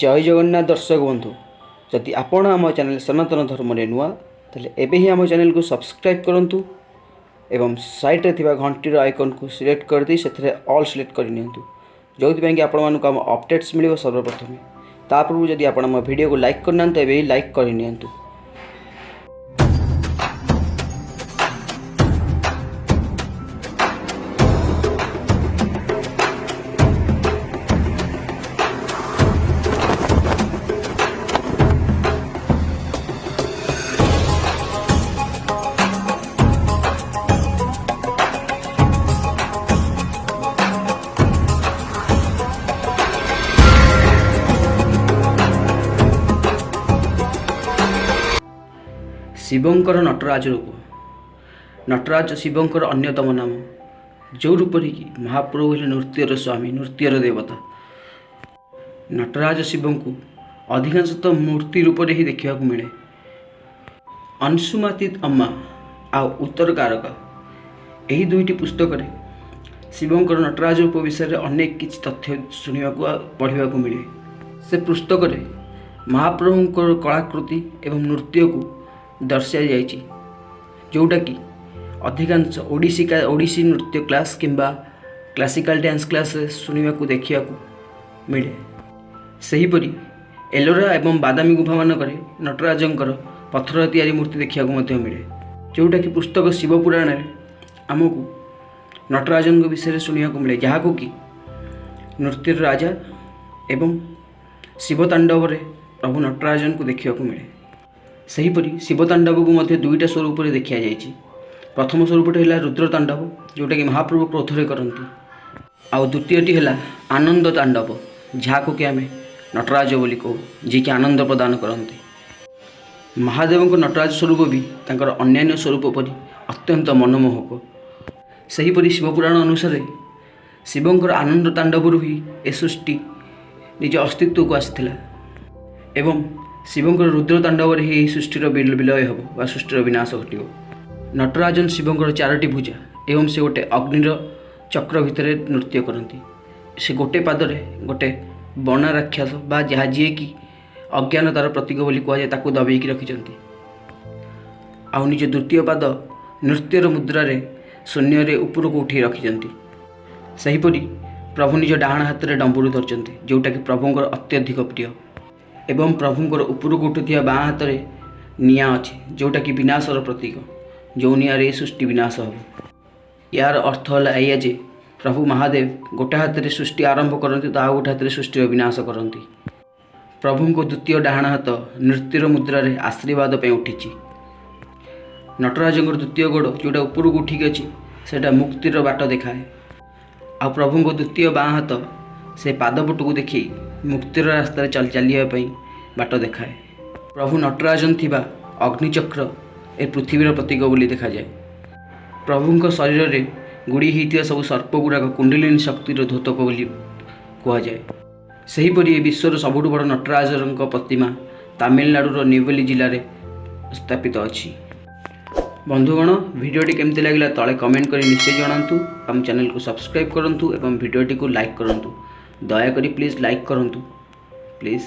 ଜୟ ଜଗନ୍ନାଥ ଦର୍ଶକ ବନ୍ଧୁ, ଯଦି ଆପଣ ଆମ ଚ୍ୟାନେଲ୍ ସନାତନ ଧର୍ମରେ ନୂଆ, ତାହେଲେ ଏବେ ହିଁ ଆମ ଚ୍ୟାନେଲକୁ ସବସ୍କ୍ରାଇବ୍ କରନ୍ତୁ ଏବଂ ସାଇଡ଼୍ରେ ଥିବା ଘଣ୍ଟିର ଆଇକନ୍କୁ ସିଲେକ୍ଟ କରିଦେଇ ସେଥିରେ ଅଲ୍ ସିଲେକ୍ଟ କରିନିଅନ୍ତୁ, ଯେଉଁଥିପାଇଁ କି ଆପଣମାନଙ୍କୁ ଆମ ଅପଡ଼େଟ୍ସ ମିଳିବ ସର୍ବପ୍ରଥମେ। ତା ପୂର୍ବରୁ ଯଦି ଆପଣ ଆମ ଭିଡ଼ିଓକୁ ଲାଇକ୍ କରିନାହାନ୍ତି, ଏବେ ହିଁ ଲାଇକ୍ କରିନିଅନ୍ତୁ। ଶିବଙ୍କର ନଟରାଜ ରୂପ। ନଟରାଜ ଶିବଙ୍କର ଅନ୍ୟତମ ନାମ, ଯେଉଁ ରୂପରେ କି ମହାପ୍ରଭୁ ହେଲେ ନୃତ୍ୟର ସ୍ୱାମୀ, ନୃତ୍ୟର ଦେବତା। ନଟରାଜ ଶିବଙ୍କୁ ଅଧିକାଂଶ ତ ମୂର୍ତ୍ତି ରୂପରେ ହିଁ ଦେଖିବାକୁ ମିଳେ। ଅଂଶୁମାତି ଅମ୍ମା ଆଉ ଉତ୍ତର କାରକ, ଏହି ଦୁଇଟି ପୁସ୍ତକରେ ଶିବଙ୍କର ନଟରାଜ ରୂପ ବିଷୟରେ ଅନେକ କିଛି ତଥ୍ୟ ଶୁଣିବାକୁ ଆଉ ପଢ଼ିବାକୁ ମିଳେ। ସେ ପୁସ୍ତକରେ ମହାପ୍ରଭୁଙ୍କର କଳାକୃତି ଏବଂ ନୃତ୍ୟକୁ ଦର୍ଶାଯାଇଛି, ଯେଉଁଟାକି ଅଧିକାଂଶ ଓଡ଼ିଶୀ ନୃତ୍ୟ କ୍ଲାସ୍ କିମ୍ବା କ୍ଲାସିକାଲ ଡ୍ୟାନ୍ସ କ୍ଲାସ୍ରେ ଶୁଣିବାକୁ ଦେଖିବାକୁ ମିଳେ। ସେହିପରି ଏଲୋରା ଏବଂ ବାଦାମୀ ଗୁମ୍ଫାମାନଙ୍କରେ ନଟରାଜଙ୍କର ପଥର ତିଆରି ମୂର୍ତ୍ତି ଦେଖିବାକୁ ମଧ୍ୟ ମିଳେ, ଯେଉଁଟାକି ପୁସ୍ତକ ଶିବପୁରାଣରେ ଆମକୁ ନଟରାଜଙ୍କ ବିଷୟରେ ଶୁଣିବାକୁ ମିଳେ, ଯାହାକୁ କି ନୃତ୍ୟର ରାଜା ଏବଂ ଶିବତାଣ୍ଡବରେ ପ୍ରଭୁ ନଟରାଜନଙ୍କୁ ଦେଖିବାକୁ ମିଳେ। ସେହିପରି ଶିବତାଣ୍ଡବକୁ ମଧ୍ୟ ଦୁଇଟା ସ୍ୱରୂପରେ ଦେଖିଯାଇଛି। ପ୍ରଥମ ସ୍ୱରୂପଟି ହେଲା ରୁଦ୍ର ତାଣ୍ଡବ, ଯେଉଁଟାକି ମହାପ୍ରଭୁ କ୍ରୋଧରେ କରନ୍ତି, ଆଉ ଦ୍ୱିତୀୟଟି ହେଲା ଆନନ୍ଦ ତାଣ୍ଡବ, ଯାହାକୁ କି ଆମେ ନଟରାଜ ବୋଲି କହୁ, ଯିଏକି ଆନନ୍ଦ ପ୍ରଦାନ କରନ୍ତି। ମହାଦେବଙ୍କ ନଟରାଜ ସ୍ୱରୂପ ବି ତାଙ୍କର ଅନ୍ୟାନ୍ୟ ସ୍ୱରୂପ ପରି ଅତ୍ୟନ୍ତ ମନମୋହକ। ସେହିପରି ଶିବପୁରାଣ ଅନୁସାରେ ଶିବଙ୍କର ଆନନ୍ଦ ତାଣ୍ଡବରୁ ହିଁ ଏ ସୃଷ୍ଟି ନିଜ ଅସ୍ତିତ୍ୱକୁ ଆସିଥିଲା ଏବଂ ଶିବଙ୍କର ରୁଦ୍ର ତାଣ୍ଡବରେ ହିଁ ଏହି ସୃଷ୍ଟିର ବିଲୟ ହେବ ବା ସୃଷ୍ଟିର ବିନାଶ ଘଟିବ। ନଟରାଜନ ଶିବଙ୍କର ଚାରୋଟି ଭୁଜା ଏବଂ ସେ ଗୋଟେ ଅଗ୍ନିର ଚକ୍ର ଭିତରେ ନୃତ୍ୟ କରନ୍ତି। ସେ ଗୋଟେ ପାଦରେ ଗୋଟେ ବଣ ରାକ୍ଷସ ବା ଯାହା ଯିଏକି ଅଜ୍ଞାନତାର ପ୍ରତୀକ ବୋଲି କୁହାଯାଏ, ତାକୁ ଦବେଇକି ରଖିଛନ୍ତି, ଆଉ ନିଜ ଦ୍ୱିତୀୟ ପାଦ ନୃତ୍ୟର ମୁଦ୍ରାରେ ଶୂନ୍ୟରେ ଉପରକୁ ଉଠାଇ ରଖିଛନ୍ତି। ସେହିପରି ପ୍ରଭୁ ନିଜ ଡାହାଣ ହାତରେ ଡମ୍ବୁରୁ ଧରିଛନ୍ତି, ଯେଉଁଟାକି ପ୍ରଭୁଙ୍କର ଅତ୍ୟଧିକ ପ୍ରିୟ, ଏବଂ ପ୍ରଭୁଙ୍କର ଉପରକୁ ଉଠୁଥିବା ବାଁ ହାତରେ ନିଆଁ ଅଛି, ଯେଉଁଟାକି ବିନାଶର ପ୍ରତୀକ, ଯେଉଁ ନିଆଁରେ ଏ ସୃଷ୍ଟି ବିନାଶ ହେବ। ଏହାର ଅର୍ଥ ହେଲା ଏଇଆ ଯେ ପ୍ରଭୁ ମହାଦେବ ଗୋଟେ ହାତରେ ସୃଷ୍ଟି ଆରମ୍ଭ କରନ୍ତି ତ ଆଉ ଗୋଟେ ହାତରେ ସୃଷ୍ଟିର ବିନାଶ କରନ୍ତି। ପ୍ରଭୁଙ୍କ ଦ୍ୱିତୀୟ ଡାହାଣ ହାତ ନୃତ୍ୟର ମୁଦ୍ରାରେ ଆଶୀର୍ବାଦ ପାଇଁ ଉଠିଛି। ନଟରାଜଙ୍କର ଦ୍ୱିତୀୟ ଗୋଡ଼ ଯେଉଁଟା ଉପରକୁ ଉଠିକି ଅଛି, ସେଇଟା ମୁକ୍ତିର ବାଟ ଦେଖାଏ, ଆଉ ପ୍ରଭୁଙ୍କ ଦ୍ୱିତୀୟ ବାଁ ହାତ ସେ ପାଦପଟକୁ ଦେଖି ମୁକ୍ତିର ରାସ୍ତାରେ ଚାଲିବା ପାଇଁ ବାଟ ଦେଖାଏ। ପ୍ରଭୁ ନଟରାଜନ ଥିବା ଅଗ୍ନିଚକ୍ର ଏ ପୃଥିବୀର ପ୍ରତୀକ ବୋଲି ଦେଖାଯାଏ। ପ୍ରଭୁଙ୍କ ଶରୀରରେ ଗୁଡ଼ି ହୋଇଥିବା ସବୁ ସର୍ପ ଗୁଡ଼ାକ କୁଣ୍ଡଲିନୀ ଶକ୍ତିର ଦ୍ୟୋତକ ବୋଲି କୁହାଯାଏ। ସେହିପରି ଏ ବିଶ୍ୱର ସବୁଠୁ ବଡ଼ ନଟରାଜଙ୍କ ପ୍ରତିମା ତାମିଲନାଡ଼ୁର ନେଇଭେଲି ଜିଲ୍ଲାରେ ସ୍ଥାପିତ ଅଛି। ବନ୍ଧୁଗଣ, ଭିଡ଼ିଓଟି କେମିତି ଲାଗିଲା ତଳେ କମେଣ୍ଟ କରି ନିଶ୍ଚୟ ଜଣାନ୍ତୁ। ଆମ ଚ୍ୟାନେଲକୁ ସବସ୍କ୍ରାଇବ୍ କରନ୍ତୁ ଏବଂ ଭିଡ଼ିଓଟିକୁ ଲାଇକ୍ କରନ୍ତୁ। ଦୟାକରି ପ୍ଲିଜ୍ ଲାଇକ୍ କରନ୍ତୁ ପ୍ଲିଜ୍।